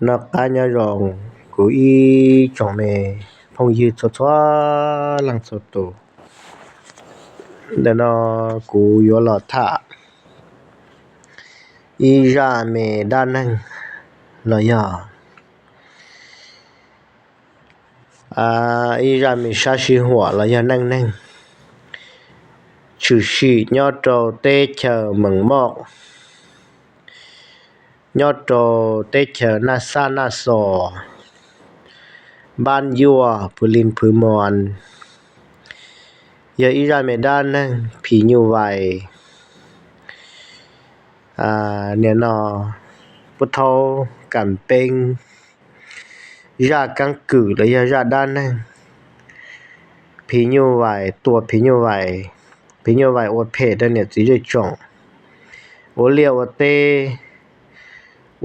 Noj qab nyob zoo kuv ib tsoom me phooj ywg txhua txhua leej txhua tus. Ntawm no kuv yuav los tham ib zaj me dab neeg los yog ib zaj me sab sij huam los yog neej neeg tshwm sim nyob rau teb chaws Mees Moj, nyob rau teb chaws Naj Xaj Naj Xos, npab Yuaj Phwv Lin Phwv Mos. Yog ib zaj me dab neeg phim nyuj vais, nim no pub thaub kas peeb, zaj keeb kwm los yog zaj dab neeg phim nyuj vais, tua phim nyuj vais, phim nyuj vais ua phem rau niam txiv zej tsoom, ua liaj ua teb,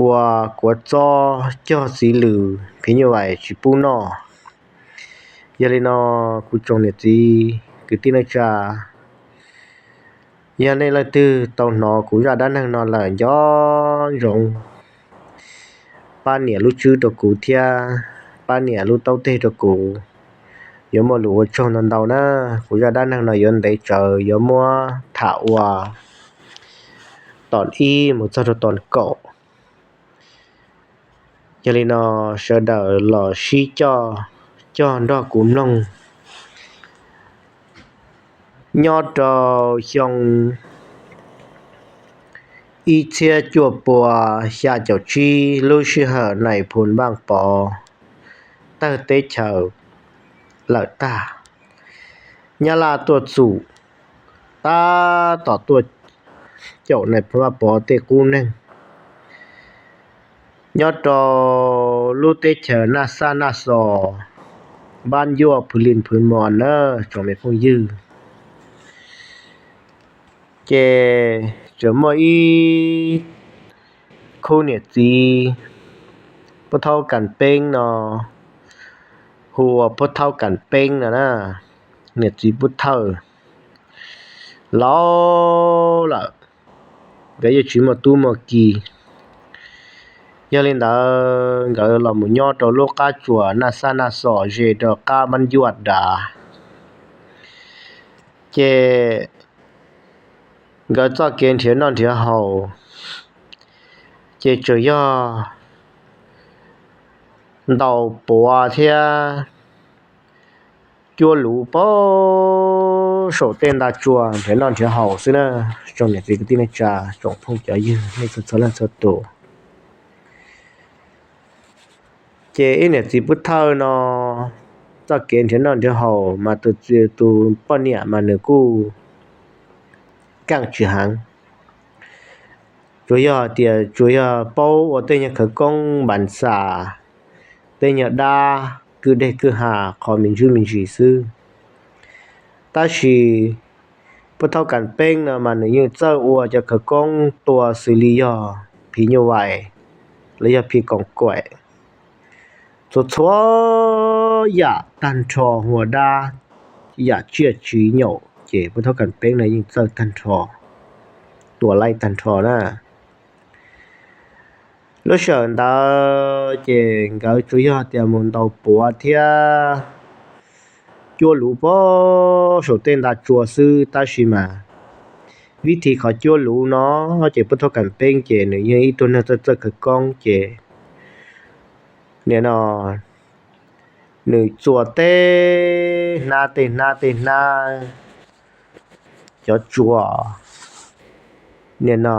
ua kuav txob cog txiv lws, phim nyuj vais tsis pub noj. Yog li no kuv tsoom niam txiv kwv tij neej tsa, yog nej leej twg tau hnov kuv zaj dab neeg no lawm nco ntsoov pab nias lub tswb rau kuv thiab pab nias lub taub teg rau kuv, yuav muaj lus ua tsaug ntau ntau na. Kuv zaj dab neeg no yuav ntev tsawv, yuav muab tham ua tom ib mus txog rau tom kaum. Yog li no sawv daws los sib coj, coj nrog kuv mloog. Nyob rau xyoo ib txhiab cuaj pua xya caum tsib, lub sij hawm Nais Phoo Npaj Pov tawg teb chaws lawm tag, Nyab Laj tuaj txum tab tom tuaj caum Nais Phoo Npaj Pov tej qub neeg nyob rau lub teb chaws Naj Xaj Naj Xos, npab Yuaj Phwv Lin Phwv Mos na, tsoom me phooj ywg. Ces tseem muaj ib khub niam txiv pub thaub kas peeb no, hu ua pub thaub kas peeb no na, niam txiv pub thawj laus lawm, nkawd yeej tsis muaj tub muaj ki. Yog li ntawd nkawd los mus nyob rau lub qab tsuas Naj Xaj Naj Xos ze rau qab npab Yuaj dav. Ces nkawd txoj kev nrhiav noj nrhiav haus ces tsuas yog ntaus puav thiab cuab luv pab saum tej nta tsua nrhiav noj nrhiav haus xwb na. Tsoom niam txiv kwv tij neej tsa, tsoom phooj cov ywg nej txhua txhua leej txhua tus, ces ib niam txiv pub thawj no txoj kev nrhiav noj nrhiav haus mas tus, tus poj niam mas nws kuj keej tsis heev, tsuas yog hais tias tsuas yog paub ua tej nyuag khawv koob npas xas, tej nyuag dab kwj deg kwj ha qhov me ntsis me ntsis xwb. Tab sis pub thaub kas peeb no mas nws yeej txawj ua cov khawv koob tua xws li yog phim nyuj vais los yog phim koom kuam, txhua txhua yam tag nrho, hua dab, yam tsiaj txiv nyaum ces pub thaub kas peeb no yeej txawj tag nrho, tua laij tag nrho na. Lub sij hawm ntawd ces nkawd tsuas yog tias mus ntaus puav thiab cuab luv pab saum tej nta tsua xwb, tab sis mas vib thib qhov cuab luv no ces pub thaub kas peeb ces nws yeej ib tug neeg txawj txawj khawv koob ces nim no nws txua tej hnab tej hnab tej hnab cov tsua, nim no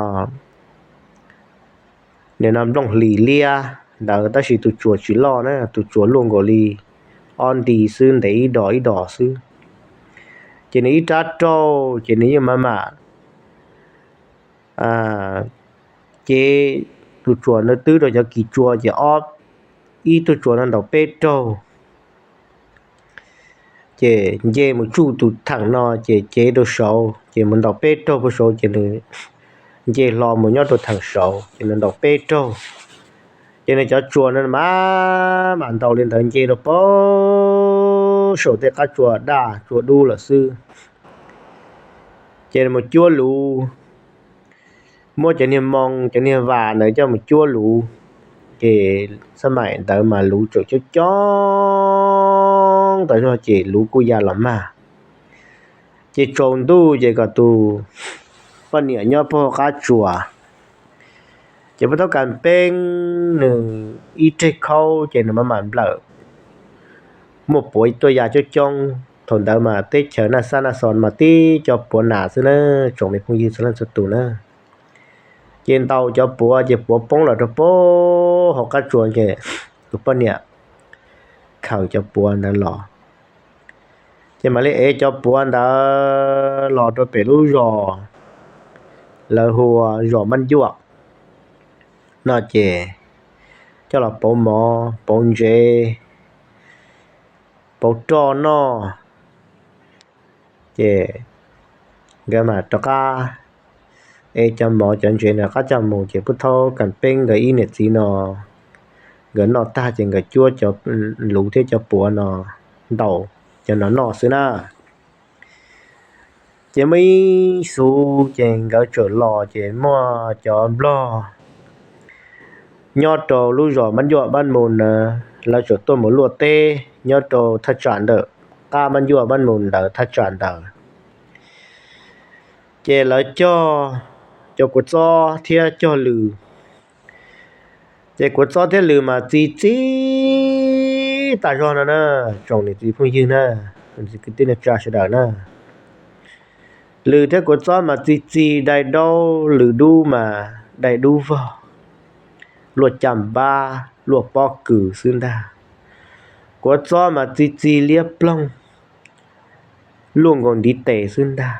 nplooj hlis liab ntawd, tab sis tus tsua tsis loj na, tus tsua luaj nkaus li ob nti xwb, ntev ib dos ib dos xwb. Ces nws ib rab raug ces nws yeej mam mam cev tus tsua ntawd twb rau cov kis tsua ces ob, ib tug tsua no ntaus peb raug, ces nce mus tsuj tus theem no ces cev rau saud ces mus ntaus peb raug puag saud ces nws nce hlo mus nyob rau theem saud ces nws ntaus peb raug. Ces nws cov tsua no mas, mas ntaus li ntawd nce rau pab saum tej qab tsua daj tsua dub lawm xwb. Ces mus cuab luv, muab cov niag moo cov niag vas ntawd coj mus cuab luv, ces xab maim ntawd mas luv tseem coob coob tas zog ces luv kuj ya los mag. Ces tsaus ntuj ces kom tus poj niam nyob puag hauv qab tsuas, ces puab thaub kas peeb nws ib reg khaub ces nws mam mam nplawm, muaj puav tuaj ya coob coob. Thaum ntawd mas teb chaws naj xab naj xos mas tib co puav nas xwb na, tsoom me phooj ywg txhua leej txhua tus na. Ces ntaus cov puav ces puav poob los rau puag hauv qab tsuas ces tus poj niam khaws cov puav ntawd los, ces mam li ev cov puav ntawd los rau pem lub zos lawv hu ua zos Mab Ncuaj no ces coj los pauv mov pauv ntsev, pauv roj noj. Ces nkawd mam rov qab ev cov mov cov ntsev ntawd rov qab coj mus ces puab thaub kas peeb nkawd ib niam txiv no, nkawd noj tag ces nkawd cuab cov luv thiab cov puav no ntaus cov no noj xwb na. Ces muaj ib xub ces nkawd tseem los ces muaj cov nplog nyob rau lub zos Mab Ncuaj Mab Mus na, lawv tseem tuaj mus luaj teb nyob rau thaj tsam ntawm qab Mab Ncuaj Mab Mus ntawd thaj tsam ntawd. Ces lawv cog cov kua txob thiab cog lws. Ces kua txob thiab lws mas txi txi tas zog no na, tsoom niam txiv phooj ywg na, kwv tij neej tsa sawv daws na. Lws thiab kua txob mas txi txi dai daub, lws dub mas dai dub vog, luaj caj npab luaj pob kws xwb ntag. Kua txob mas txi txi liab ploog, luaj nkaus ntiv tes xwb ntag.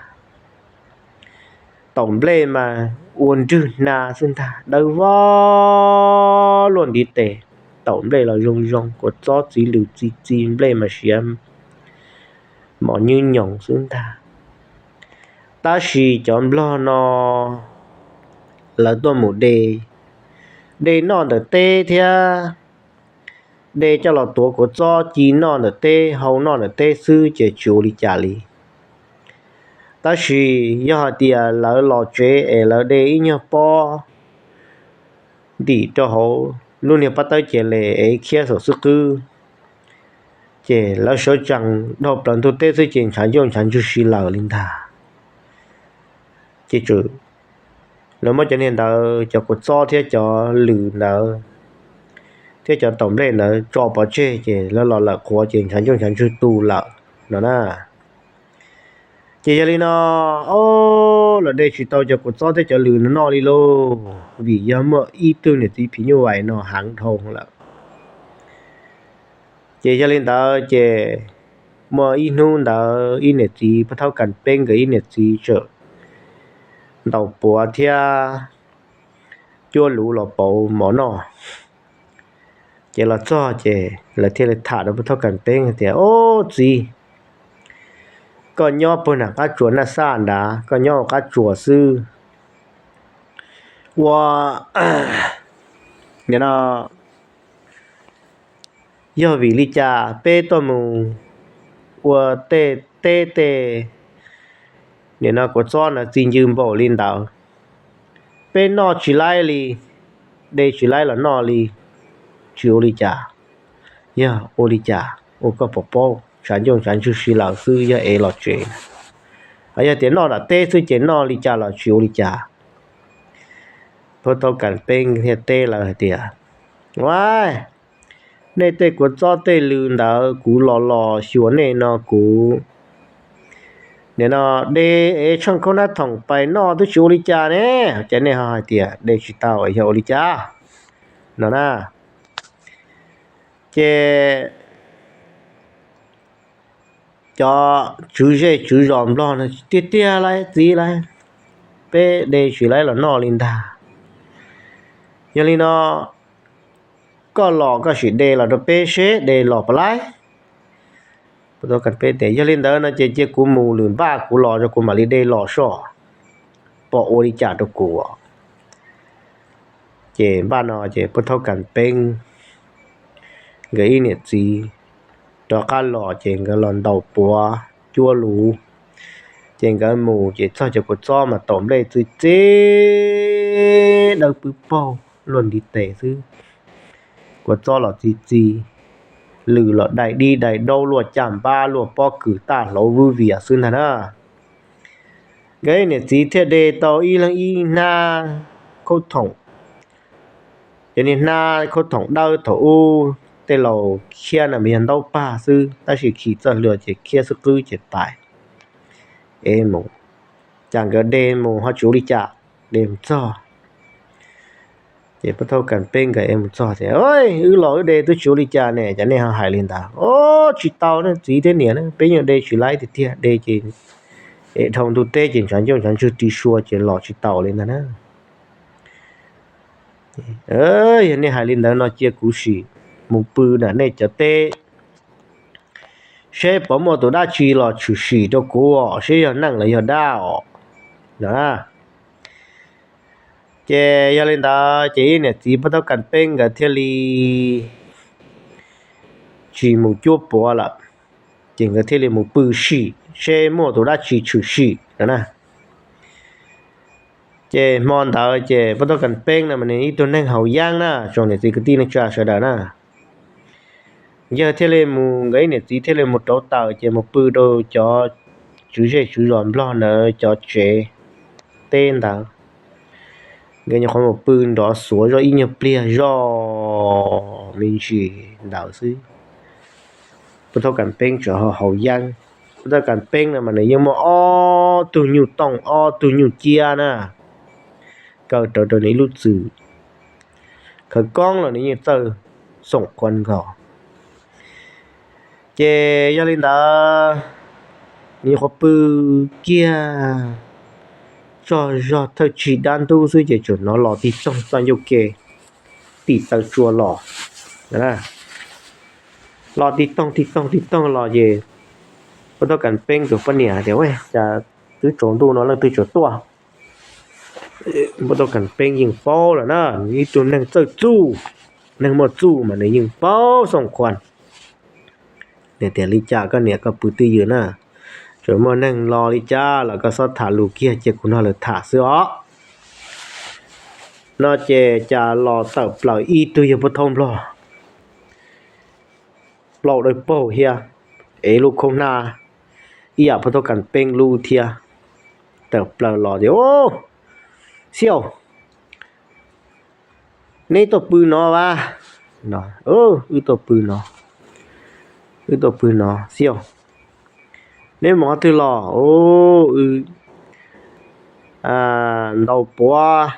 Taum nplej mas ua nrwg hna xwb ntag, dawb vog luaj ntiv tes. Taum nplej los zoo zoo, kua txob txiv lws txi txi, nplej mas siav mos nyuj nyoos xwb ntag. Tab sis cov nplog no lawv tuaj mus de, de noj ntawm teb thiab de coj los tuav kua txob ci noj ntawm teb, hau noj ntawm teb xwb ces tsis ua li cas li. Tab sis yog hais tias lawv los tsev es lawv de ib nyuag pob ntim rau hauv lub niag pob tawb ces le es khiab saum xub qwb, ces lawv sawv tsees dhau plaws ntug teb xwb ces ntshav ncauj ntshav ntswg si lawm li ntag. Ces tseem, lawv muab cov niag ntawd, cov kua txob thiab cov lws ntawd thiab cov taum nplej ntawd tso pov tseg ces lawv los lawm qhuav ces ntshav ncauj ntshav ntswg tu lawm no na. Ces yog li no, o, los de tsis tau cov kua txob thiab cov lws no noj li lauj, vim yog muaj ib tug niam txiv phim nyuj vais no heev dhau lawm. Ces yog li ntawd ces muaj ib hnub ntawd ib niam txiv pab thaub kas peb nkawd ib niam txiv tseem ntaus puav thiab cuab luv los pauv mov noj. Ces los txog ces lawv thiaj li tham rau pab thaub kas peb hais tias, Ob txiv, koj nyob puag nram qab tsuas naj xaj nrad, koj nyob hauv qab tsuas xwb, ua, nim no yog vim li cas peb tuaj mus ua tej teb tej, nim no kua txob no txi ncw npaum li ntawd, peb noj tsis laib li, de tsis laib los noj li, tsis ua li cas. Yog ua li cas ua koj pom paub, ntshav ncauj ntshav ntswg si lawm xwb, yog ev los tsev. Yog tias noj nram teb xwb ces noj li cas los tsis ua li cas. Pab thaub kas peb thiaj teb lawv hais tias, Ua, nej tej kua txob tej lw ntawd kuv los los xyuas nej no kuv, nim no de ev tsheej khaub nab thoom pais noj twb tsis ua li cas ne, ces nej ho hais tias de tsis tau yog ua li cas no na. Ces cov tswv zej tswv zos nplog no, Tiag tiag lauj txiv lauj, peb de tsis laib los noj li ntag. Yog li no koj los koj sim de los rau peb seb de los puas laib. Pab thaub kas peb tias, Yog li ntawd no ces cia kuv mus lwm npaj kuv los rau kuv mam li de los soj, pom ua li cas rau kuv. Ces npaj no ces pab thaub kas peb nkawd ib niam txiv rov qab los ces nkawd los ntaus puav cuab luv. Ces nkawd mus ces txog cov kua txob mas taum nplej txi txi dawb pwb paug luaj ntiv tes xwb. kua txob los txi txi, lws los dai dib dai daub luaj caj npab luaj pob kws taj hlauv vwb vias xwb ntag na. Nkawd niam txiv thiaj de tau ib leeg ib hnab khaub thoom, cov niag hnab khaub thoom dawb thaum ub tej laus khiab no mas yog ntaub pag xwb, tab sis khi txoj hlua ces khiab xwb qwb ces pais. Es mus, cas nkawd de mus ho tsis ua li cas, de mus txog ces Pub Thab Kas Peeb nkawd ev mus txog tias, Wb los wb de twb tsis ua li cas ne, cas nej ho hais li ntawd? Os, tsis tau ne txiv thiab niam, peb yeej de tsis laib tiag tiag, de ces es dhau ntuj teb ces ntshav ncauj ntshav ntswg ri sua ces los tsis tau li ntag na. Yog nej hais li ntawd no cia kuv sim mus pw nram nej cov teb seb puas muaj tus dab tsi los tshwm sim rau kuv os, seb yog neeg los yog dab os, no. Ces yog li ntawd ces ib niam txiv Pub Thab Kas Peeb nkawd thiaj li tsis mus cuab puav lawm, ces nkawd thiaj li mus pw sim seb muaj tus dab tsi tshwm sim no na. Ces hmo ntawd ces Pub Thab Kas Peeb no mas nws ib tug neeg haus yeeb na, tsoom niam txiv kwv tij neej tsa sawv daws na. Yawg thiaj li mus, nkawd ib niam txiv thiaj li mus rauv taws ces mus pw rau cov tswv zej tswv zos Nplog ntawd cov tsev teb ntawd. Nkawd nyuam qhuav mus pw nrov xuav zoj ib nyuag pliag zoj me ntsis ntawd xwb, Pub Thab Kas Peeb tseem haus yeeb. Pub Thab Kas Peeb no mas nws yeej muaj ob tug nyuj tooj ob tug nyuj ciab na, kaw rawv rau nws ib lub txwm, khawv koob los nws yeej txawj xoom khuam nkaus. Ces yog li ntawd, nws nyuam qhuav pw kiag tsaug zog thawj tsig dab ntub xwb ces tseem hnov los tig toog txoj ncauj ke, tim taw tsua los. Los tig toog tig toog tig toog los ces Pub Thab Kas Peeb tus poj niam hais tias, Cas twb tsaus ntuj no leej twg tseem tuaj? Pub Thab Kas Peeb yeej paub lawm na, nws ib tug neeg txawj txuj, neeg muaj txuj mas nws yeej paub xoom khuam. Nws tias, Li cas koj niam koj pw twj ywm na? Tseem muaj neeg los li cas los koj xob tham lus kiag cia kuv nrog lawv tham xwb os. No ces cas los tawm plaws ib tug yawg pub thaub nplog, plaub dawb paug thiab, ev lub khaub hnab ib yam Pub Thab Kas Peeb lub thiab, tawm plaws los tias, Xiauj, neb tuaj pw no vas? Wb tuaj pw no, wb tuaj pw no Xiauj. Neb mus qhov twg los? Wb ntaus puav,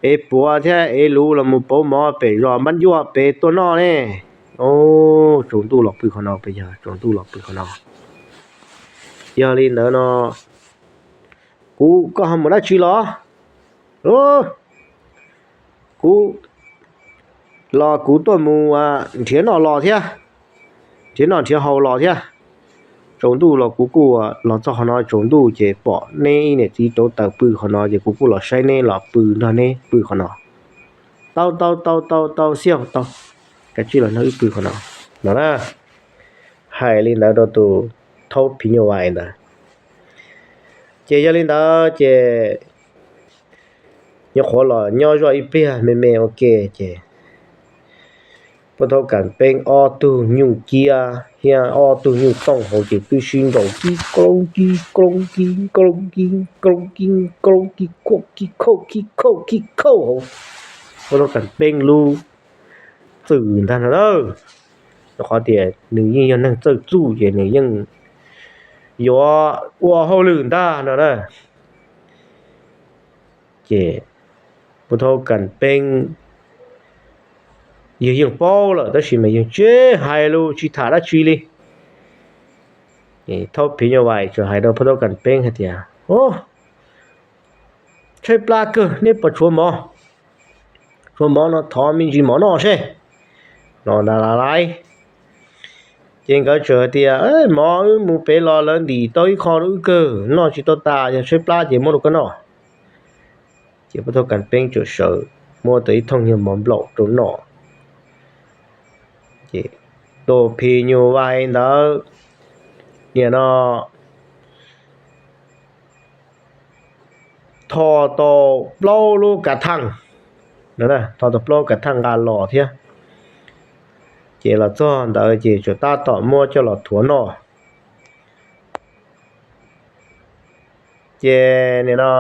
ev puav thiab ev luv los mus pauv mov pem zos Npab Ncuaj pem tuaj noj ne. Tsaus ntuj los pw qhov no, peb yog tsaus ntuj los pw qhov no. Yog li ntawd no, kuv, koj ho mus dab tsi los? Kuv los kuv tuaj mus nrhiav noj los thiab, nrhiav noj nrhiav haus los thiab. Tsaus ntuj los kuv kuj los txog qhov no tsaus ntuj ces pom neb ib niam txiv rauv taws pw qhov no ces kuv kuj los saib neb los pw nrog neb pw qhov no. Tau tau tau tau tau Xiauj, tau, kav tsij los nrog wb pw qhov no, no na. Hais li ntawd rau tus thaub phim nyuj vais ntawd. Ces yog li ntawd ces nyuam qhuav los nyob zoj ib pliag me me ua ke ces Pub Thab Kas Peeb ob tug nyuj ciab thiab ob tug nyuj tooj hauv ces twb sib nraus kib klooj kib klooj kib klooj kib klooj kib klooj kib khauj kib khauj kib khauj hauv Pub Thab Kas Peeb lub txwm ntag no na. Rau qhov tias nws yeej yog neeg txawj txuj ces nws yeej yuav ua hauj lwm ntag no na. Ces Pub Thab Kas Peeb yawg yeej paub lawm tab sis mas yawg tsis hais lus tsis tham dab tsi li. Thaub phim nyuj vais txawm hais rau Pub Thab Kas Peeb hais tias, Tshaib plab kawg, neb puas tshuav mov? Tshuav mov no thov me ntsis mov noj seb, no ntag lais. Ces nkawd txawm hais tias, Mov wb mus pem los lawv ntim tau ib qho rau wb kawg, noj tsis tau tas, yog tshaib plab ces muab rau koj noj. Ces Pub Thab Kas Peeb txawm sawv muab tau ib thooj nyuag mov nplaum rau noj. Ces tus phim nyuj vais ntawd, nim no tho tau plaub lub kav theej, no, thau tau plaub kav thaj nqa los thiab. Ces los txog ntawd ces tsuas tab tom muab coj los thuav noj. Ces nim no